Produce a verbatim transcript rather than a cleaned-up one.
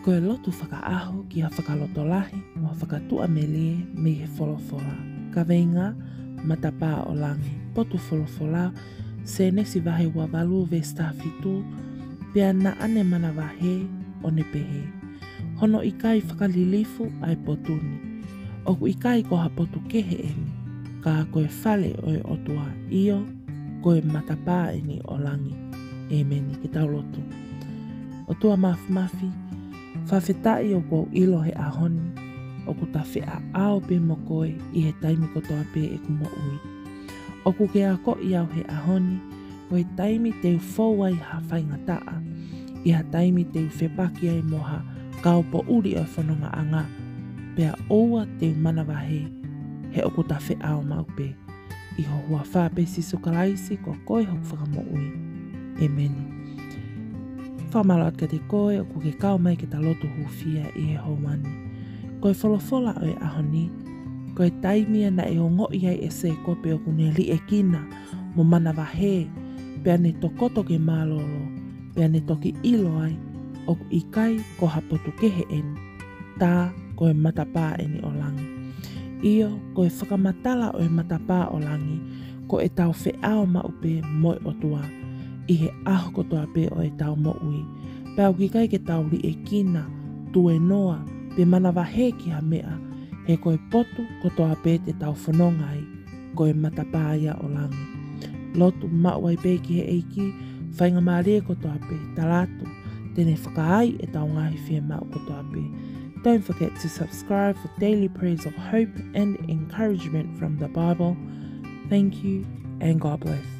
Ko e lotu fakaʻaho ki ha fakalotolahi mo ha fakatuʻamelie mei he folofola. Kaveinga: Matapā ʻo Langi. Potu folofola: Sēnesi vahe ua valu veesi taha fitu. Pea naʻa ne manavahē ʻo ne pehē: Hono ʻikai fakalilifu ʻa e potu ni. ʻOku ʻikai ko ha potu kehe eni, ka ko e fale ʻo e ʻOtua, ʻio, ko e matapā eni ʻo langi. ʻĒmeni. Ke tau lotu. ʻOtua Mafimafi, fakafetaʻi ʻoku ou ʻilo he ʻaho ni ʻoku ta feʻaʻao pē mo koe ʻi he taimi kotoa pē ʻeku moʻui. ʻOku ke akoʻi au he ʻaho ni ko e taimi te u fou ai ha faingataʻa, ʻi ha taimi te u fepaki ai mo ha kaupoʻuli ʻo e fonongaʻanga, pea ʻoua te u manavahē, he ʻoku ta feʻao maʻu pē. ʻI ho huafa pē, Sīsū Kalaisi, ko koe hoku Fakamoʻui. ʻĒmeni. Fakamālō atu kiate koe ʻoku ke kau mai ke ta lotu hūfia ʻi he houa ni. Ko e folofola ʻo e ʻaho ni, ko e taimi ia naʻe ongoʻi ai ʻe Sēkope ʻoku ne liʻekina mo manavahē, pea ne tokoto ke mālōlō, pea ne toki ʻilo ai ʻoku ʻikai ko ha potu kehe eni, tā ko e matapā eni ʻo langi. ʻIo, ko e fakamatala ʻo e matapā ʻo langi, ko ʻetau feʻao maʻu pē mo e ʻOtua ʻi he ʻaho kotoa pē ʻo ʻetau moʻui. Pea ʻoku ʻikai ke tau liʻekina, tuēnoa, pe manavahē ki ha meʻa, he ko e potu kotoa pē te tau fononga ai, ko e matapā ia ʻo langi. Lotu maʻu ai pē ki he ʻEiki, faingamālie kotoa pē, tala atu te ne fakaai ʻetau ngaahi fiemaʻu kotoa pē. Don't forget to subscribe for daily prayers of hope and encouragement from the Bible. Thank you and God bless.